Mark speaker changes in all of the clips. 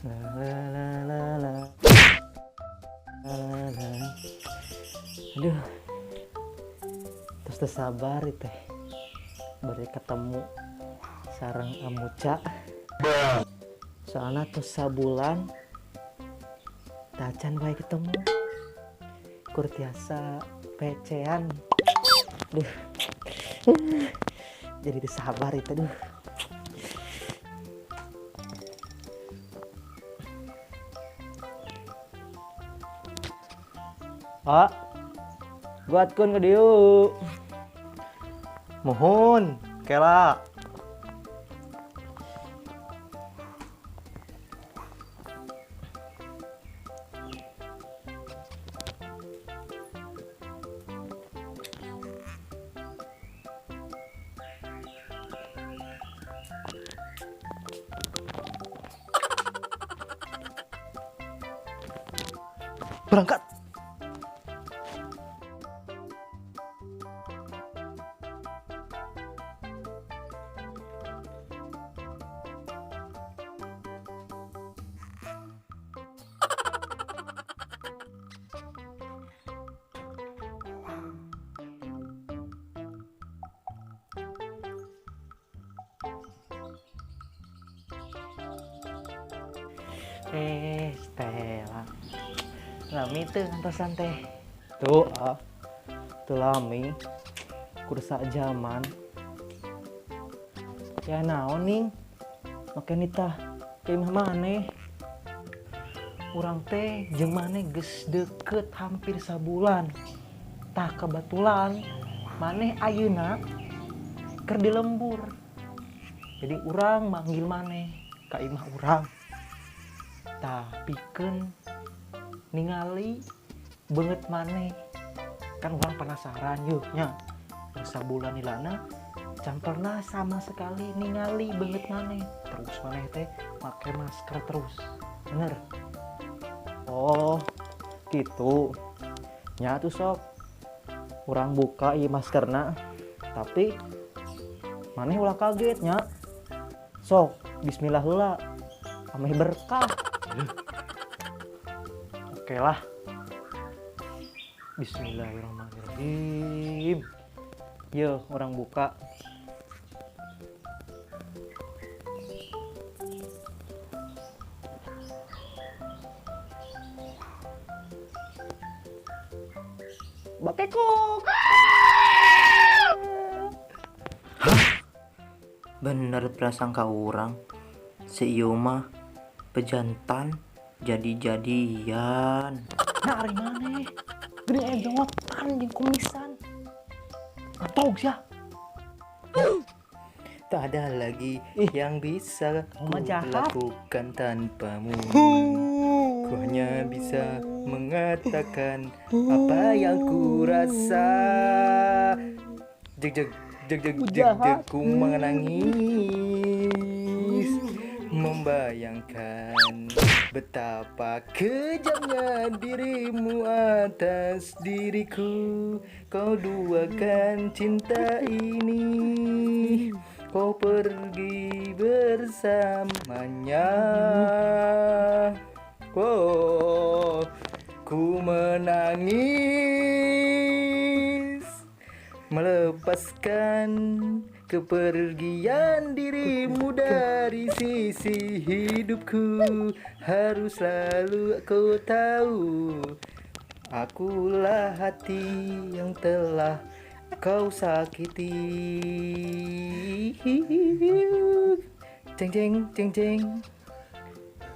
Speaker 1: La la la la la. La la. Aduh. Terus teu sabar teh. Bari ketemu sareng Amuca. Soalnya tos sabulan tacan wae ketemu. Kur tiasa PC-an. Duh. Jadi teu sabar itu, duh. Pak, buatkeun ke dieu.
Speaker 2: Mohon, kela. Berangkat.
Speaker 1: Eh, Stella. Lami teu ngantosan teh. Tuh, ah. Tuh lami. Kursa zaman. Ya naon ning? Make nitah ke imah maneh. Urang teh jeung maneh geus deket hampir sabulan. Tah kebetulan maneh ayeuna keur di lembur. Jadi urang manggil maneh ka imah urang. Tah pikeun ningali beungeut maneh. Kan urang penasaran yeuh nya. Geus sabulan ilana can pernah sama sekali ningali beungeut maneh. Terus maneh teh make masker terus. Bener? Oh, gitu. Nya tuh sok. Urang buka ieu maskerna. Tapi maneh ulah kaget nya. Sok, bismillah heula. Ameh berkah. Oke lah. Bismillahirrahmanirrahim. Yo, orang buka. Bakekok.
Speaker 3: Bener prasangka urang. Si ieu mah pejantan jadi-jadian.
Speaker 1: Nah, ari maneh. Geuning aya jongotan jeung kumisan. Atog sia.
Speaker 3: Tak ada lagi
Speaker 1: Ih.
Speaker 3: yang bisa
Speaker 1: Mama
Speaker 3: ku
Speaker 1: jahat.
Speaker 3: lakukan tanpamu. Ku hanya bisa mengatakan apa yang ku rasa. Jeg jeg jeg jeg jeg
Speaker 1: Jahat.
Speaker 3: Jeg ku menangis, membayangkan betapa kejamnya dirimu atas diriku. Kau duakan cinta ini, kau pergi bersamanya. Oh, ku menangis melepaskan kepergian dirimu dari sisi hidupku. Harus selalu kau tahu, akulah hati yang telah kau sakiti. Ceng ceng ceng ceng.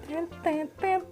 Speaker 3: Ten, ten, ten,